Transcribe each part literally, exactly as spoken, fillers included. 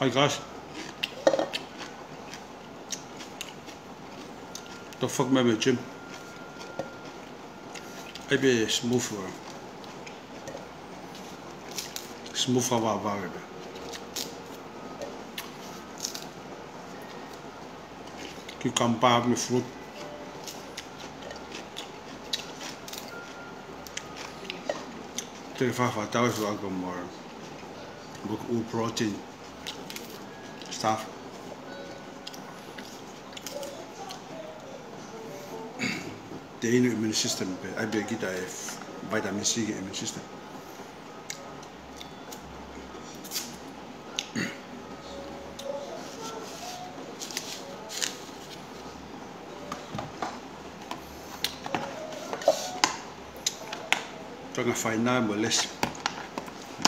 Hi guys. The fuck, man, Jim. A bit smooth, uh, smooth, uh, uh, uh, uh. Cucumber mo e fruit. Te ke faʻa faʻa tau e fuʻu ako mo e, mo e ʻū protein stuff. Te inu immune system pē, ʻai pē kita e vitamin C ki he immune system. Tanga faina mo lesi.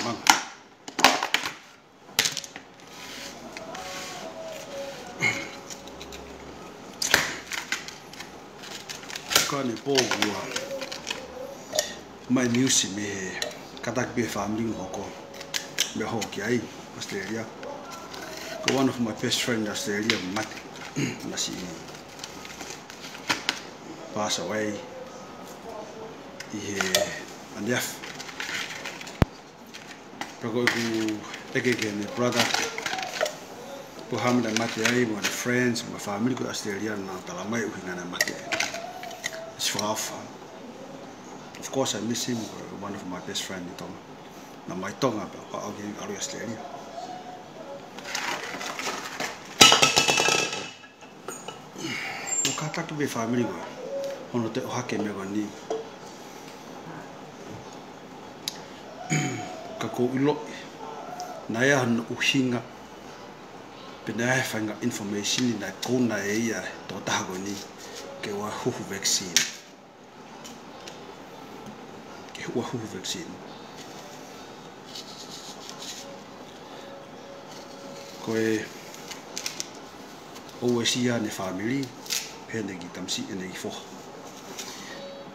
Mang. Ka ne pō kua mai niusi mei he kātaki pē fāmili ʻo hoko mei hoko ki ai Australia. Ko one of my best friend Australia mate. Naʻe pass away ʻi he ʻaneafi. Pea ko ʻeku ʻeke ki heʻene brother, ko e hā e meʻa naʻe mate ai, mo ʻene friends, mo e fāmili ko ē Australia, naʻa nau talamai e ʻuhinga naʻe mate ai. It's far off. Of course, I miss him, one of my best friend ʻi Tonga. Naʻe ʻomai Tonga, pea ʻalu ki, ʻalu ki Australia. ʻO kātaki pē fāmili ko ē, hono toe ʻohake meʻa ko eni. Ka ʻoku ou ʻiloʻi naʻe ʻi ai hono ʻuhinga, pe naʻe ʻi ai e faʻahinga information naʻe kouna ʻe ia e tokotaha ko eni ke ʻoua huhu vaccine. Ke ʻoua huhu vaccine. Ko e ʻoku ʻi ai ʻene fāmili, pehē ʻene kiʻi tamasiʻi, ʻene kiʻi foha.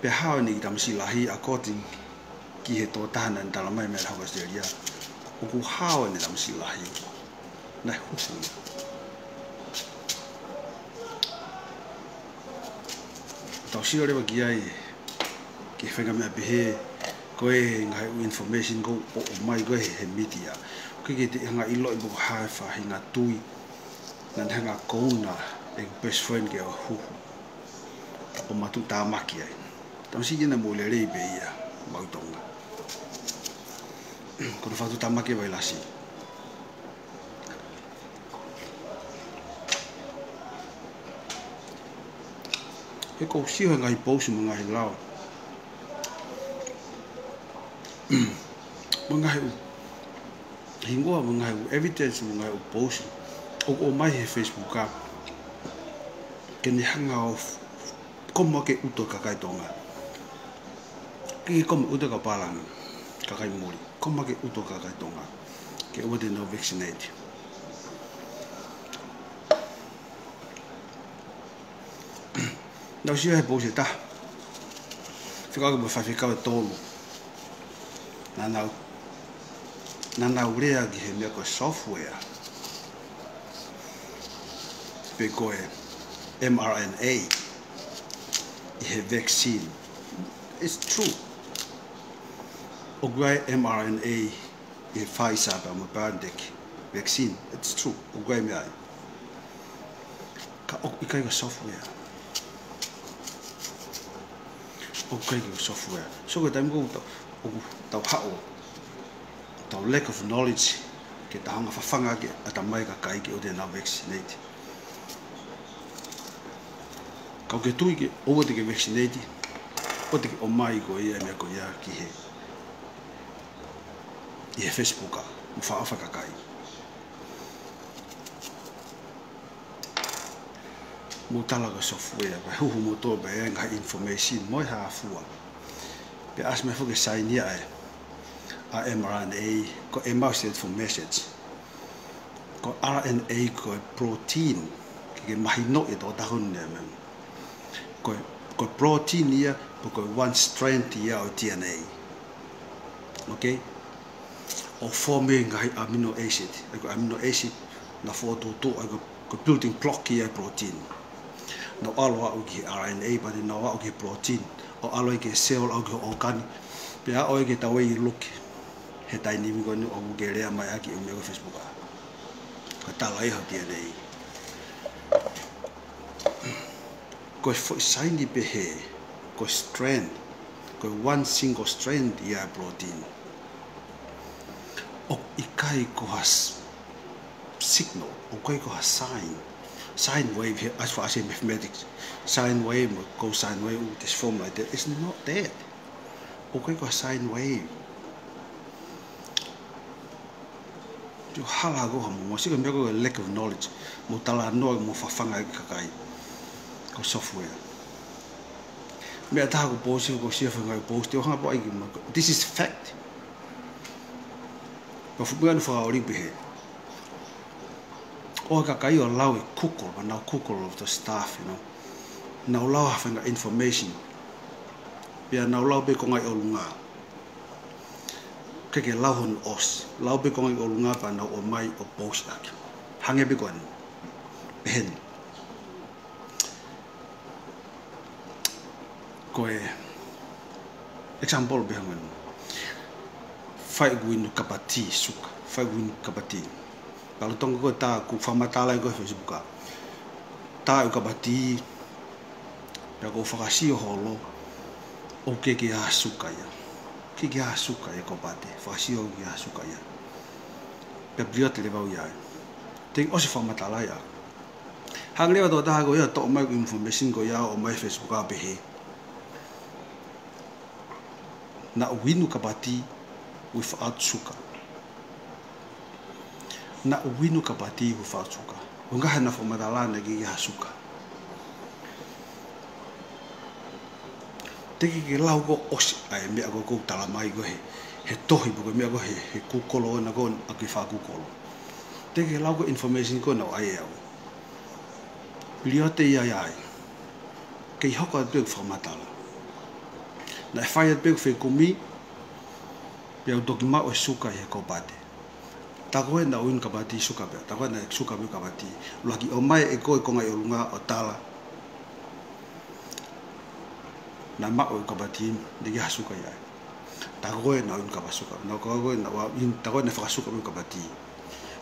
Pea hao ʻene kiʻi tamasiʻi lahi, according ki he tokotaha naʻa ne talamai meʻa ʻa e hau Australia. ʻOku hao ʻene tamasiʻi lahi. Naʻe huhu ia. Tau sio leva ki ai, ki he faʻahinga meʻa pehē, ko e ngaahi ʻū information ko ē ʻoku ʻomai ko ē he, he media. ʻOku ʻikai ke te hanga ʻiloʻi pe ko e hā e faʻahinga tui naʻa ne hanga kouna e best friend ke ʻoua huhu. ʻO matuʻutāmaki ai. Tamasiʻi ena mo lelei pē ia, maʻu ʻi Tonga. Ko ʻene fakatuʻutāmaki e vailasi. He ʻoku ou sio he ngaahi post mo e ngaahi lao, mo e ngaahi ʻū hingoa, mo e ngaahi ʻū evidence, mo e ngaahi ʻū post ʻoku ʻomai he Facebook ʻa, ke ne hanga ʻo f-, koma ke ʻuto e kakai Tonga. Ke koma ʻuto e kau pālangi, kakai muli. Koma ke ʻuto e kakai Tonga ke ʻoua te nau vaccinate. Naʻa ku sio he post ʻe taha. Fekauʻaki mo e faifekau ʻe tolu. Naʻa nau, naʻa nau lea ki he meʻa ko e software. Pe ko e M R N A ʻi he vaccine. It's true. ʻOku ʻi ai e M R N A ʻi he Pfizer pea mo e BioNTech vaccine. It's true. ʻOku ʻi ai e meʻa ia. Ka ʻoku ʻikai ko e software. ʻOku ʻikai ko e software. So ko e taimi ko ē ʻoku tau, ʻoku tau haʻu, tau lack of knowledge, ke tau hanga ʻo fafanga ʻaki e ʻatamai e kakai ke ʻoua te nau vaccinate. Ka ʻoku ke tui ke ʻoua te ke vaccinate, ʻoua te ke ʻomai ko ia e meʻa ko ia ki he, ʻi he Facebook ʻa, mo fakaʻofa e kakai. Mou tala ko e software, pea huhu moutolu pē e ngaahi information mo e hā fua. Pea ʻasi mai foki e saini ia ʻa e, ʻa e M R N A, ko e M R stands for message. Ko e R N A ko e protein, ke ke mahinoʻi e tokotaha ko eni meʻa. Ko e, ko e protein ia, pe ko e one strand ia ʻo e D N A. Okay? ʻo form e ngaahi amino acid. ʻA ia ko e amino acid naʻe fokotuʻutuʻu, ʻa ia ko e, ko e building block ia e protein. Nau ʻalu ʻo aʻu ki he R N A, pea nau aʻu ki he protein, ʻo ʻalu ai ki he cell, aʻu ki he organ, pea aʻu ai ki he tau ʻi loki he taimi ko eni ʻoku ke lea mai ʻaki e meʻa ko e Facebook. Ko e tala ia ho D N A. Ko e foʻi saini pehē, ko e strand, ko e one single strand ia e protein. ʻOku ʻikai ko ha s-, signal, ʻoku ʻikai ko ha sine. Sine wave he, as far as in mathematics, sine wave mo cosine wave, ʻoku te form like that. It's not that. ʻOku ʻikai ko ha sine wave. Te u hala ko ha mo, mo sika meʻa ko e lack of knowledge. Mo talanoa mo fafanga e kakai. Ko e software. Meʻa taha ko e post, ko e sia fanga post, te u hanga pē ʻo ʻai ki mo, this is fact. Ko e fuʻu meʻa naʻe fakaoli pehē. ʻOku ʻikai ke ʻi ai ha lau e Google, but now Google of the stuff, you know. Nau lau ha fanga information. Pea nau lau pē konga ʻi ʻolunga. ʻIkai ke lau hono ʻosi. Lau pē konga ʻi ʻolunga pea nau ʻomai ʻo post ʻaki. Hangē pē ko eni. Pehē ni. Ko e example pē hangē ni. Fai ʻeku inu kapa tī suka. Fai ʻeku inu kapa tī. Ka lolotonga ko e tā ʻeku fakamatala ʻi he Facebook. Tā ʻeku kapa tī. Pea ʻoku ou fakasio holo. ʻOku ʻikai ke ʻi ai ha suka ia. ʻOku ʻikai ke ʻi ai ha suka ia ko pate. Fakasio ʻoku ʻikai ke ʻi ai ha suka ia. Pea pili atu leva au ia ai. Te u ʻosi fakamatala ia. Hangē leva tokotaha ko ia ʻo toʻo mai ʻeku information ko ia ʻo ʻomai Facebook ʻo pehē. Naʻá ku inu kapa tī without suka. Naʻá ku inu kapa tī without suka. ʻOku ʻikai ha fakamatala naʻe ʻikai ha suka. Te ke ke lau ko ē ʻosi ʻa e meʻa ko ē ʻoku ou tala mai ko ē he, he tohi pe ko e meʻa ko ē he, he Google ʻo na ko ē ʻa e kiʻi faka-Google. Te ke lau ko ē information ko ē naʻe ʻai ʻe au. Pili atu ia ai. Kei hoko atu pē ʻeku fakamatala. Naʻe fai atu pē ʻeku fekumi, pea u toki maʻu e suka ʻi he kau pate. Tā ko ē naʻá ku inu kapa tī suka pē, tā ko ē naʻe suka pē kapa tī. ʻUluaki ʻomai ʻe koe konga ʻi ʻolunga ʻo tala. Naʻe maʻu e kapa tī, naʻe ʻikai ha suka ia. Tā ko ē naʻá ku inu kapa suka, naʻá ku, tā ko ē naʻá ku inu, tā ko ē naʻe fakasuka pē kapa tī.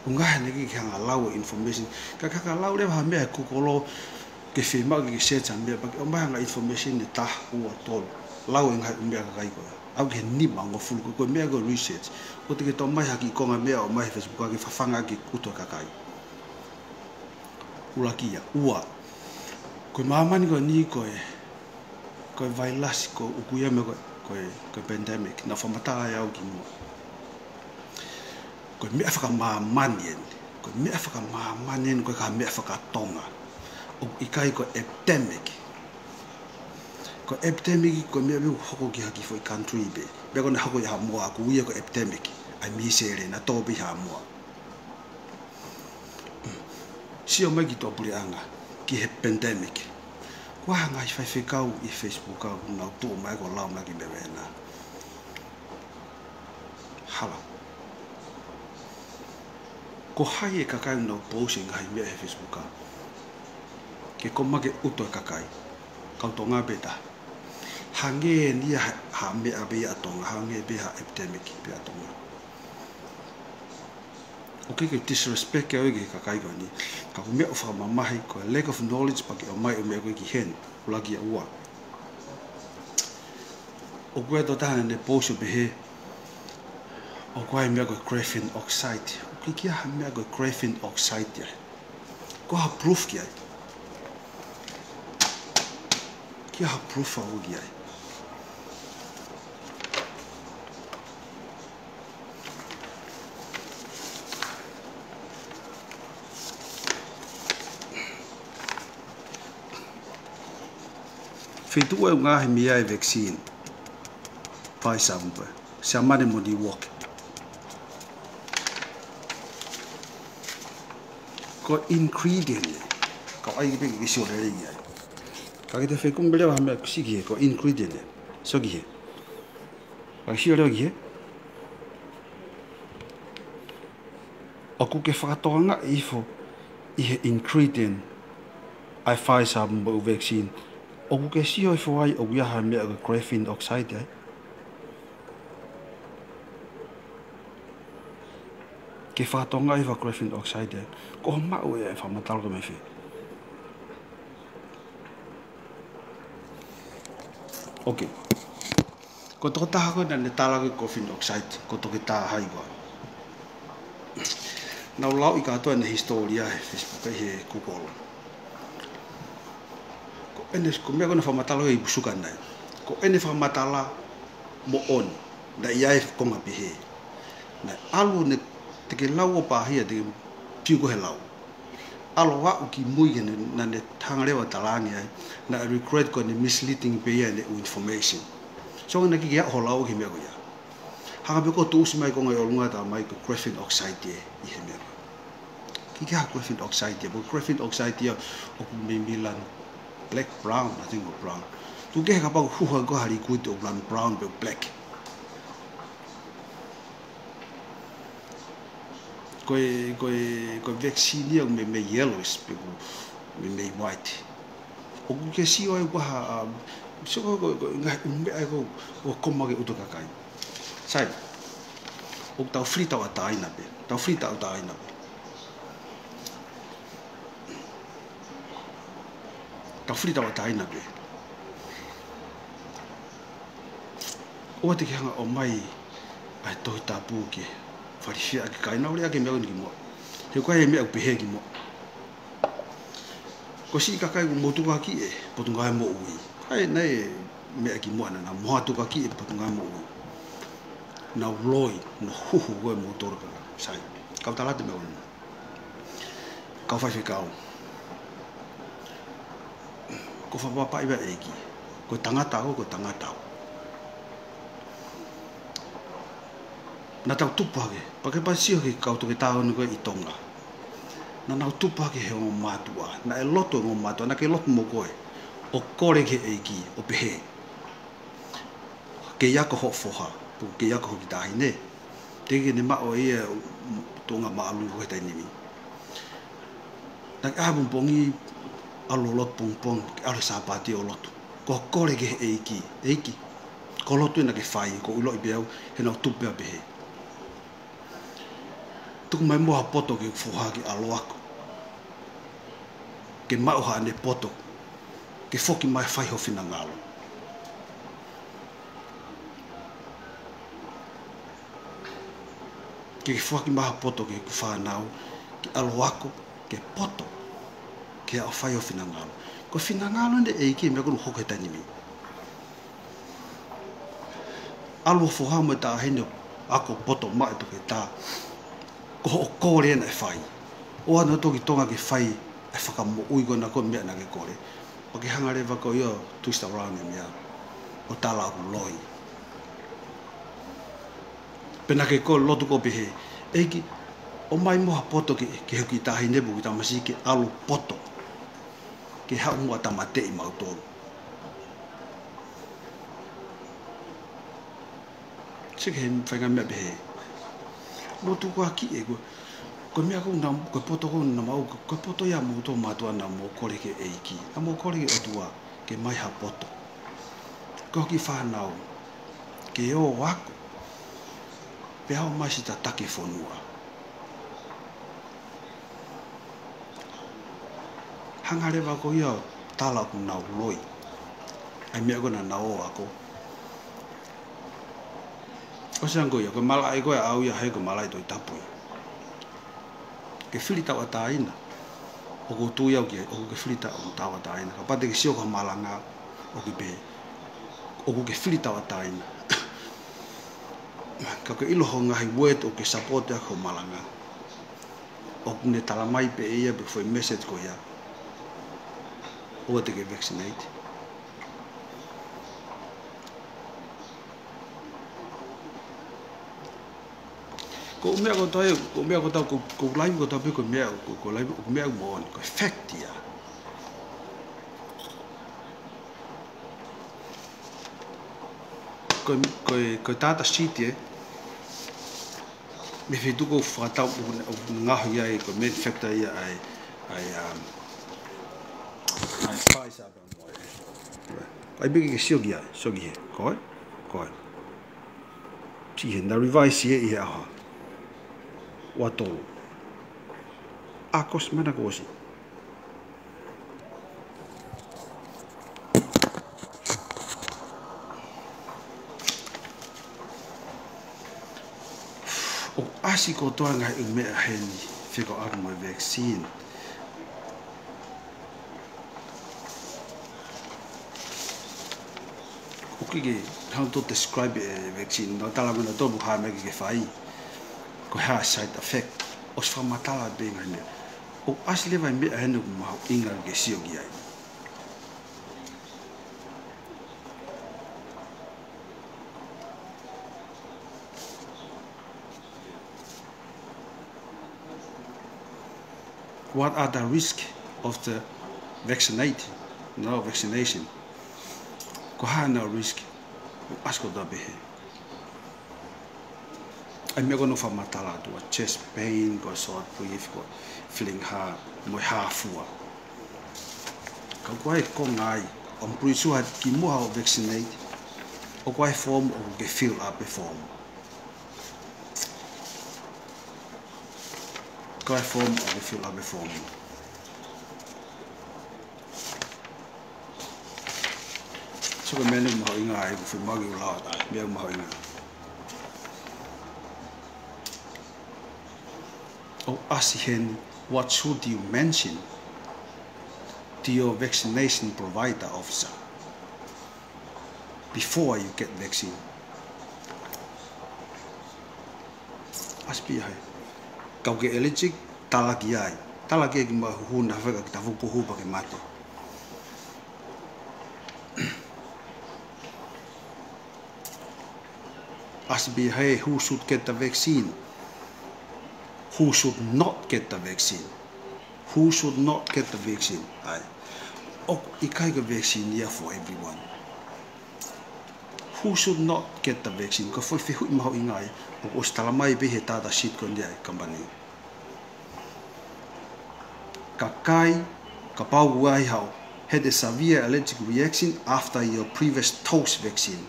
ʻOku ʻikai ha naʻe ʻikai ke hanga lau e information. Ka, ka, ka lau leva ha meʻa he Google ke fiemaʻu ke ke search ha meʻa, pea ke ʻomai ha ngaahi information ʻe taha, ua, tolu. Lau e ngaahi meʻa kakai ko ē. Aʻu ki he nima, hongofulu, ko e, ko e meʻa ko e research. ʻOua te ke toe ʻomai ha kiʻi konga meʻa ʻo ʻomai he Facebook ke fafanga ke ʻuto e kakai. ʻUluaki ia. Ua. Ko e māmani ko eni ko e, ko e vailasi ko ē ʻoku ui ia ko e, ko e, ko e pandemic. Naʻe fakamatala ʻe au kimuʻa. Ko e meʻa fakamāmani eni. Ko e meʻa fakamāmani eni, ʻoku ʻikai ko ha meʻa faka-Tonga. ʻOku ʻikai ko e epidemic. Ko e epidemic, ko e meʻa pē ʻoku hoko ki ha kiʻi foʻi country pē. Pea ko ena hoko ʻi Haʻamoa, ʻoku ui ia ko e epidemic. ʻA e misele, naʻe tō pē ʻi Haʻamoa. Sio mai ki tuʻapuleʻanga, ki he pandemic. Ko e hā e ngaahi faifekau ʻi he Facebook ʻoku nau tuʻu mai ko e lau mai ki he meʻa ko ena. Hala. Ko hai e kakai ʻoku nau post e ngaahi meʻa he Facebook? Ke koma ke ʻuto e kakai. Kau Tonga pē taha. Hangē eni ia ha, ha meʻa pē ia ʻa Tonga, hangē pē ha epidemic pē ʻa Tonga. ʻOku ʻikai ke disrespect au ki he kakai ko eni. Ka ko e meʻa ʻoku fakamamahi, ko e lack of knowledge pea ke ʻomai e meʻa ko ē ki heni. ʻUluaki ia. Ua. ʻOku ʻi ai e tokotaha naʻá ne post ʻo pehē, ʻoku ʻi ai e meʻa ko e graphene oxide. ʻOku ʻikai ke ʻi ai ha meʻa ko e graphene oxide ia. Ko e hā e proof ki ai? ʻIkai ha proof au ki ai. Feituʻu ʻe ʻuhinga he meʻa e vaccine. Pfizer mo e. Siamane mo Milwaukee. Ko e ingredient ē. Ka ʻai pē ke sio lelei ai. Ka ke te fekumi leva ha meʻa ʻoku sio ki he, ko e ingredient ē. Sio ki he. Ka ke sio lelei ki he. ʻOku ke fakatokangaʻi hifo ʻi he ingredient ʻa e Pfizer mo e vaccine? ʻOku ke sio hifo ai ʻoku ʻi ai ha meʻa ko e graphene oxide ai? Ke fakatokangaʻi hifo graphene oxide ai. Ko hoʻo maʻu ʻe he fakamatala ko e meʻa fē? Ok. Ko e tokotaha ko ē naʻa ne tala ko e graphene oxide, ko e toketā hai koā? Naʻa ku lau ʻi kātoa ʻene hisitōlia he Facebook, ʻi he Google. Ko ʻene, ko e meʻa ko ē naʻe fakamatala ko ē ʻi he pusuka nai. Ko ʻene fakamatala moʻoni, naʻe ʻi ai e konga pehē. Naʻe ʻalu ʻene, te ke lau ʻo pāhia, te ke piu ko ē he lau. ʻAlu ʻo aʻu ki mui ke ne, naʻa ne hanga leva ʻo talaange ai, naʻe regret ko ʻene misleading pē ia ʻene ʻū information. So naʻe ʻikai ke aʻu hoʻo lau ki he meʻa ko ia. Hanga pē koe ʻo tuʻusi mai e konga ʻi ʻolunga, talamai ko e graphene oxide ē ʻi he meʻa ko ē. ʻIkai ke ʻi ai ha graphene oxide ia, pea ko e graphene oxide ia ʻoku meimei lanu black, brown, I think ʻoku brown. Tuku kehe kapau ʻoku huhu ai koe ha liquid ʻoku lanu brown pe black. Ko e, ko e, ko e vaccine ia ʻoku meimei yellowish pe ʻoku meimei white. ʻOku ke sio ai ʻoku ʻi ai ha, um, sio ko e, ko e, ko e ngaahi ʻū meʻa ia ʻoku, ʻoku koma ke ʻutu e kakai. Sai, ʻoku tau fili tauʻatāina pē, tau fili tauʻatāina pē. Tau fili tauʻatāina pē. ʻOua te ke hanga ʻo ʻomai ʻa e Tohi Tapu ke falifiaʻaki e kakai, naʻa ku lea ki he meʻa ko eni kimuʻa. He ʻoku ʻi ai e meʻa ʻoku pehē kimuʻa. Ko e siʻi kakai ʻoku mou tukuakiʻi e Potungāue Moʻui. ʻAi, naʻe meʻa kimuʻa naʻa nau mou tukuakiʻi e Potungāue Moʻui. Nau loi, nau huhu ko ē mo toro ka. Sai, kau tala atu e meʻa ko eni. Kau faifekau. Ko e fakapapaʻi ʻa e ʻEiki. Ko e tangata au, ko e tangata au. Naʻa tau tupu hake, pea ke pasi hake ki he kau toketā ko eni ko ē ʻi Tonga. Naʻa nau tupu hake he ongo mātuʻa. Naʻe lotu e ongo mātuʻa, naʻa ke lotu mo koe. ʻO kole ki he ʻEiki, ʻo pehē. Kei ako hoʻo foha, pe kei ako hoʻo kiʻi taʻahine. Teʻeki ke ne maʻu ʻe ia e tuʻunga māʻolunga ko ē he taimi ni. Naʻa ke ʻalu pongipongi, ʻalu lotu pongipongi, ke ʻalu he Sāpate ʻo lotu. Ko e kole ki he ʻEiki, ʻEiki. Ko e lotu ē naʻa ke fai, ʻoku ou ʻiloʻi pē au, he naʻa ku tupu pē au pehē. Tuku mai muʻa ha poto ki hoku foha ke ʻalu ako. Ke maʻu haʻane poto. Ke foki mai fai ho finangalo. Ke foaki mai ha poto ki hoku fānau, ke ʻalu ako, ke poto, ke ʻalu fai ho finangalo. Ko e finangalo ʻeni ʻa e ʻEiki, meʻa ko ē ʻoku hoko he taimi ni. ʻAlu ho foha mo e taʻahine ako poto maʻu e toketā. Ko hoʻo kole ē naʻe fai. ʻOua naʻa toki Tonga ke fai e fakamoʻui ko ena ko e meʻa naʻa ke kole. Pea ke hanga leva koe ʻo twist around e meʻa. ʻO tala ʻoku loi. Pea naʻa ke kole lotu ko ē pehē. ʻEiki, ʻomai muʻa ha poto ki, ki hoku kiʻi taʻahine pe ko e kiʻi tamasiʻi ke ʻalu poto. Ke haʻu muʻa ʻo tāmateʻi mautolu. Sio ki he faʻahinga meʻa pehē. Mou tukuakiʻi e, ko e, ko e meʻa ko ē naʻa, ko e poto ko ē naʻa mou, ko e poto ia ʻa moutolu mātuʻa naʻa mou kole ki he ʻEiki. Naʻa mou kole ki he ʻOtua, ke ʻomai ha poto. Ko e kiʻi fānau, ke ō ako. Pea ō mai siʻi tataki e fonua. Hanga leva koe ʻo tala ʻoku nau loi. ʻAi meʻa ko ē naʻa nau ō ako. ʻOsi ange ko ia, ko e malaʻe ko ē ʻaʻau ia he ko e malaʻe Tohi Tapu ia. Ke fili tauʻatāina. ʻOku ou tui au ki ai, ʻoku ke fili tau, tauʻatāina. Kapau te ke sio ki ho malanga, ʻoku ke pehē. ʻOku ke fili tauʻatāina. Ka ke ʻilo hoʻo ngaahi word ʻoku ke support ʻaki ho malanga. ʻOku ne talamai pē ʻe ia pe foʻi message ko ia. ʻOua te ke vaccinate. Ko e meʻa ko ē tau, ko e meʻa ko ē tau, ko, ko e live ko ē tau pē ko e meʻa, ko, ko e live, ko e meʻa moʻoni, ko e fact ia. Ko e, ko e, ko e data sheet ē. Mei he feituʻu ʻoku fakatau ʻoku, ʻoku ngaohi ai ko e manufacturer ia ʻa e, ʻa e, um, ʻa e Pfizer pea mo e. ʻAi pē ke sio ki ai, sio ki he, ko e, ko e. Sio ki he, naʻe revise ia ʻi he ʻaho ua tolu. ʻAokosi, māhina kuo ʻosi. ʻOku ʻasi kotoa ngaahi ʻū meʻa heni fekauʻaki mo e vaccine. ʻOku ʻikai ke hano to describe e vaccine. Naʻa tala mena tō pu hā meʻa ke fai. Ko e hā side effect. ʻOsi fakamatala pē ngaahi meʻa. ʻOku ʻasi leva e meʻa heni ʻoku mahuʻinga ke sio ki ai. What are the risk of the vaccinate, no vaccination? Ko e hā ʻena risk? ʻOku ʻasi kotoa pē hē. ʻAi meʻa ko ē naʻe fakamatala atu, ʻa e chest pain, ko e short breath, ko e feeling hā, mo e hā fua. Ka ko e konga ai, I'm pretty sure kimuʻa hoʻo vaccinate, ʻoku ʻi ai e form ʻoku ke fill up e form. Ko e form ʻoku ke fill up e form. So ko e meʻa ʻoku mahuʻinga ai, ʻoku fiemaʻu ke u lau atu, meʻa ʻoku mahuʻinga. ʻOku ʻasi heni, what should you mention to your vaccination provider officer before you get vaccine? ʻAsi pē ia hē. Kapau ʻoku ke allergic, tala ki ai. Tala ki ai kimuʻa he ʻoku ʻikai ke ke tafoki puhu pea ke mate. ʻAsi pē ia hē, who should get the vaccine? Who should not get the vaccine? Who should not get the vaccine? ʻAi. ʻOku ʻikai ko e vaccine ia for everyone. Who should not get the vaccine? Ko e foʻi fehuʻi mahuʻinga ia, ʻoku ʻosi tala mai pē he data sheet ko eni ʻa e company. Kakai, kapau ʻoku ʻi ai haʻo, had a severe allergic reaction after your previous dose vaccine.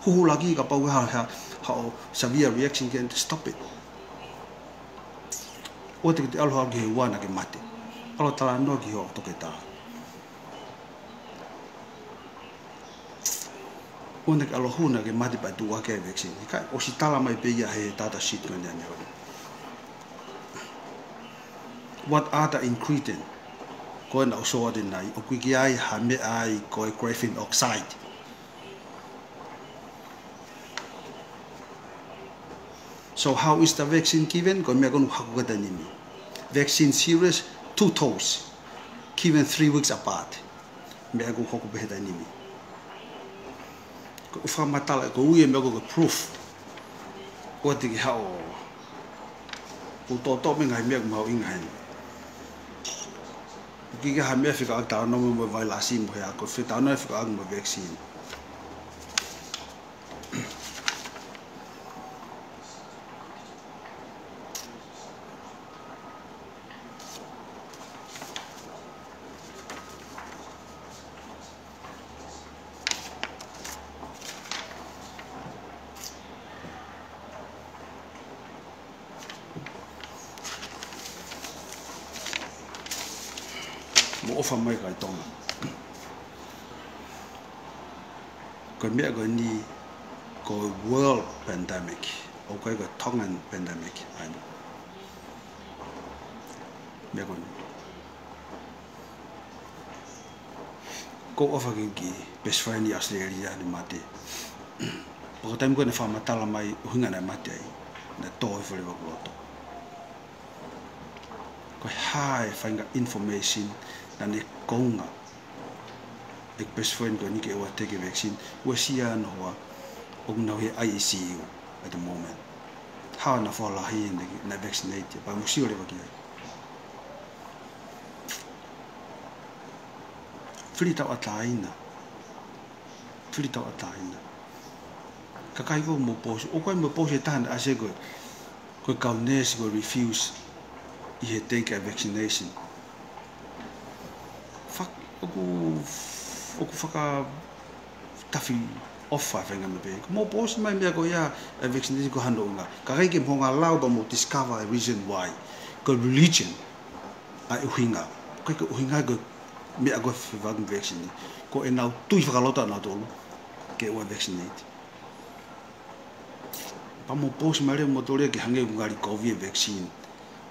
Huhulaki kapau ʻoku ʻi ai ha, ha, haʻo severe reaction, ke stop it. ʻOua te ke toe ʻalu hake he ua naʻa ke mate. ʻAlu talanoa ki ho toketā. ʻOua naʻa ke ʻalu hū naʻa ke mate pea tuʻu hake e vaccine. ʻIkai, ʻosi tala mai pē ia he data sheet ko eni ʻaneuē. What are the ingredient? Ko ena ʻoku sio atu ʻanenai, ʻoku ʻikai ha meʻa ai ko e graphene oxide. So how is the vaccine given? Ko e meʻa ko ē naʻe hoko he taimi ni. Vaccine series, two dose, given three weeks apart. Meʻa ko ē hoko pē he taimi ni. Ko e fakamatala, ko e ui e meʻa ko e proof. ʻOua te ke haʻu ʻo toʻotoʻo mei he ngaahi meʻa ʻoku mahuʻinga heni. ʻOku ʻikai ha meʻa fekauʻaki talanoa mo e vailasi mo e hā, ko e fekauʻaki talanoa fekauʻaki mo e vaccine. Mou ʻofa mai kakai Tonga. Ko e meʻa ko eni, ko e world pandemic. ʻOku ʻikai ko e Tongan pandemic. ʻAi. Meʻa ko eni. Ko e ʻofa ki he kiʻi best friend ʻi ʻAositelēlia naʻe mate. Pea ko e taimi ko ē naʻe fakamatala mai ʻuhinga naʻe mate ai, naʻe tō hifo leva hoku loto. Ko e hā e faʻahinga information naʻa ne kounga e best friend ko eni ke ʻoua te ke vaccine, uesia hono hoa, ʻoku nau ʻi he I C U at the moment. Hā hono fuʻu lahi naʻe, naʻe vaccinate, pea mou sio leva ki ai. Fili tauʻatāina. Fili tauʻatāina. Kakai ko ē mou post, ʻoku ʻi ai mou post ʻe taha naʻe ʻasi ko ē, Ko e kau nurse ko e refuse ʻi he take a vaccination. Fak-, ʻoku, ʻoku fakatafi ʻofa fenga me pē. Ko mou post mai meʻa ko ia e vaccination ko hono ʻuhinga. Ka ʻikai ke mou hanga lau pea mou discover a reason why. Ko e religion ʻa e ʻuhinga. Ko e ʻuhinga ko e meʻa ko e fevang vaccine. Ko ʻenau tui fakaloto ʻanautolu ke ʻoua vaccinate. Pea mou post mai leva mo tole ke hangē ʻoku ngali kovi e vaccine.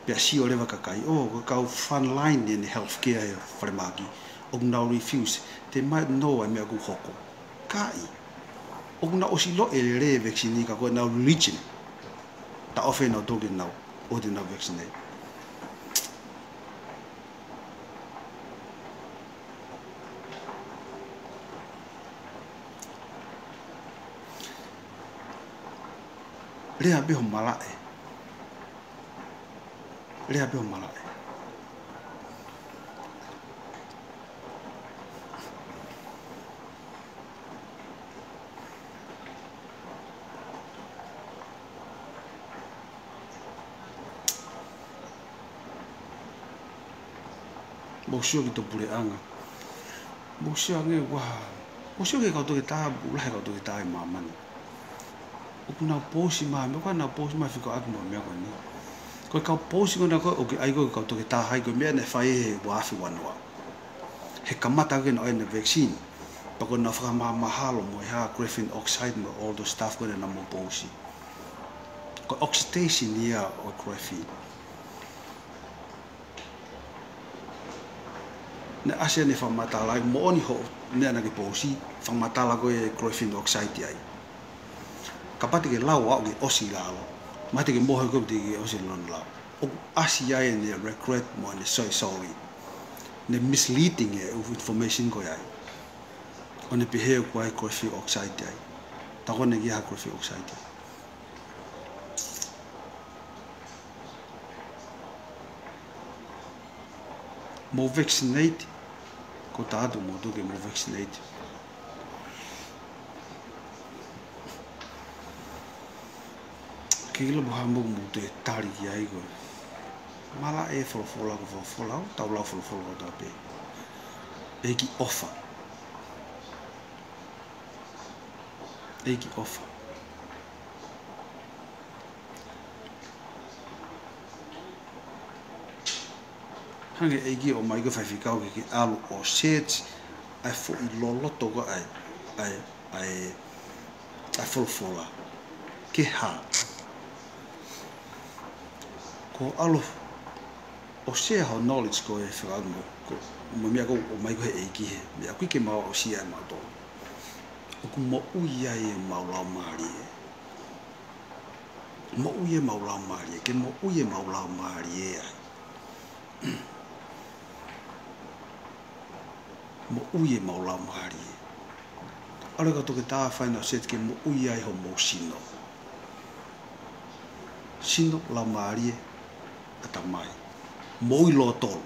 Pea sio leva kakai, ʻo, ko e kau frontline ʻi he healthcare he falemahaki, ʻoku nau refuse. They might know ʻa e meʻa ʻoku hoko. Kae ʻoku nau ʻosi ʻilo e lelei e vaccine ka ko ʻenau religion. Taʻofi ʻenautolu ke nau, ʻoua te nau vaccinate. Lea pē ho malaʻe. Lea pē ho malaʻe. Mou sio ki hoto puleʻanga. Mou sio ange ua. Mou sio ki he kau toketā, ʻoku lahi e kau toketā ʻi māmani. ʻOku nau post mai, meʻa ko ē nau post mai fekauʻaki mo e meʻa ko eni. Ko e kau post ko ena ko ē, ʻoku ʻai ko e kau toketā hai ko e meʻa naʻe fai he ua afe ua noa. He kamata ko ē naʻe ʻi ai ʻena vaccine. Pea ko ʻenau fakamāmāhalo mo e hā graphene oxide mo all the stuff ko ē naʻa nau post. Ko e oxidation ia ʻo e graphene. Naʻe ʻasi ʻene fakamatala ai moʻoni hoʻo meʻa naʻa ke post, fakamatala ko e graphene oxide ai. Kapau te ke lau ʻo aʻu ki he ʻosi lalo. Mahalo te ke mohe koe te ke ʻosi lalo. ʻOku ʻasi ai ʻene regret mo ʻene say sorry. Ne misleading e information ko ia ai. ʻO ne pehē ʻoku ʻi ai e graphene oxide ai. Taʻu ko ē naʻe ʻi ai ha graphene oxide ai. Mou vaccinate, ko e taʻu atu mou tuku ke mou vaccinate. Ke ʻilo mo ha mou mou te tali ki ai ko e. Malaʻe e folofola ko e folofola, ʻoku tau lau folofola kotoa pē. ʻEiki ʻofa. ʻEiki ʻofa. Hangē ʻEiki ʻomai ko e faifekau ke ke ʻalu ʻo search ʻa e foʻi loloto ko ē ʻa e, ʻa e, ʻa e, ʻa e folofola. Ke hā. Ko e ʻalu ʻo share ho knowledge ko e fekau mo, ko, mo e meʻa ko ē ʻomai ko ē he ʻEiki he. Meʻa ʻoku ʻikai ke mau aʻusia ʻe mautolu. ʻOku moʻui ai ʻemau laumālie. Moʻui ʻemau laumālie, ke moʻui ʻemau laumālie ai. Moʻui ʻemau laumālie. ʻAlu e kau toketā fai ʻenau search ke moʻui ai homou sino. Sino, laumālie, ʻatamai. Moʻui lōtolu.